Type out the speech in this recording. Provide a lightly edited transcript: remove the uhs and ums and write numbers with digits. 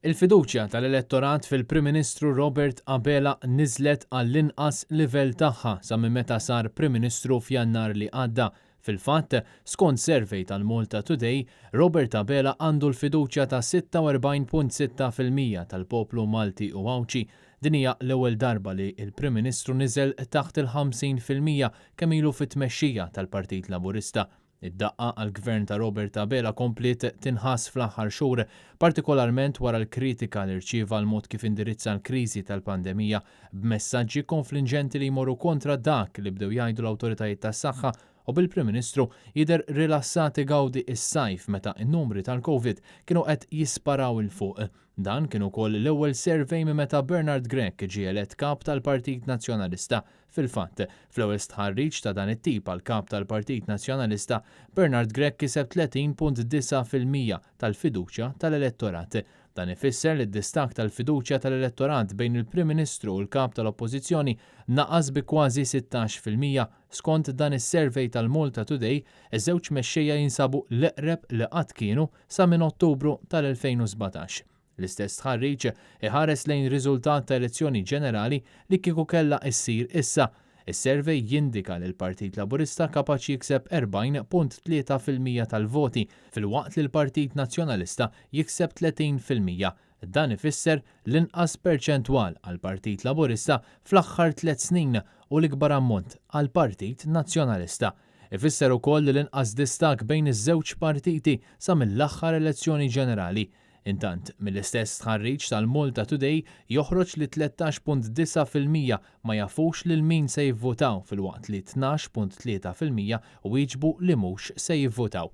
Il-fiduċja tal-elettorat fil-Prim Ministru Robert Abela niżlet għall-inqas livell tagħha sa minn meta sar Prim Ministru f'Jannar li għadda. Fil-fatt, skont survey tal-Malta Today, Robert Abela għandu l-fiduċja ta' 46.6% tal-poplu Malti u Għawdxi. Din hija l-ewwel darba li l-Prim Ministru niżel taħt il-50% kemm ilu fit-tmexxija tal-Partit Laburista. Id-daqqa għall-Gvern ta' Robert Abela kompliet tinħass fl-aħħar xhur, partikolarment wara l-kritika li rċieva għall-mod kif indirizza l-kriżi tal-pandemija, b'messaġġi konflinġenti li jmorru kontra dak li bdew jgħidu l-awtoritajiet tas-saħħa u bil-Prim Ministru jidher rilassat igawdi s-sajf meta n-numri tal-Covid kienu qed jisparaw 'il fuq. Dan kien ukoll l-ewwel survey minn meta Bernard Grech ġie elett Kap tal-Partit Nazzjonalista. Fil-fatt, fl-ewwel stħarriġ ta' dan it-tip għal Kap tal-Partit Nazzjonalista, Bernard Grech kiseb 30.9% tal-fiduċja tal-elettorat. Dan ifisser li d-distakk tal-fiduċja tal-elettorat bejn il-Prim Ministru u l-Kap tal-Oppożizzjoni naqas bi kważi 16%. Skont dan is-survey tal-Malta Today, iż-żewġ mexxejja jinsabu l-eqreb li qatt kienu sa minn Ottubru tal-2017. L-istess stħarriġ iħares lejn riżultat ta' elezzjoni ġenerali li kieku kellha issir issa. Is-survey jindika li l-Partit Laburista kapaċi jikseb 40.3% tal-voti filwaqt li l-Partit Nazzjonalista jikseb 30%. Dan ifisser l-inqas perċentwal għall-Partit Laburista fl-aħħar tlett snin u l-ikbar ammont għall-Partit Nazzjonalista. Ifisser ukoll l-inqas distakk bejn iż-żewġ partiti sa mill-aħħar elezzjoni ġenerali. Intant, mill-istess stħarriġ tal-Malta Today joħroġ li 13.9% ma jafux lil min se jivvutaw filwaqt li 12.3% wieġbu li mhux se jivvutaw.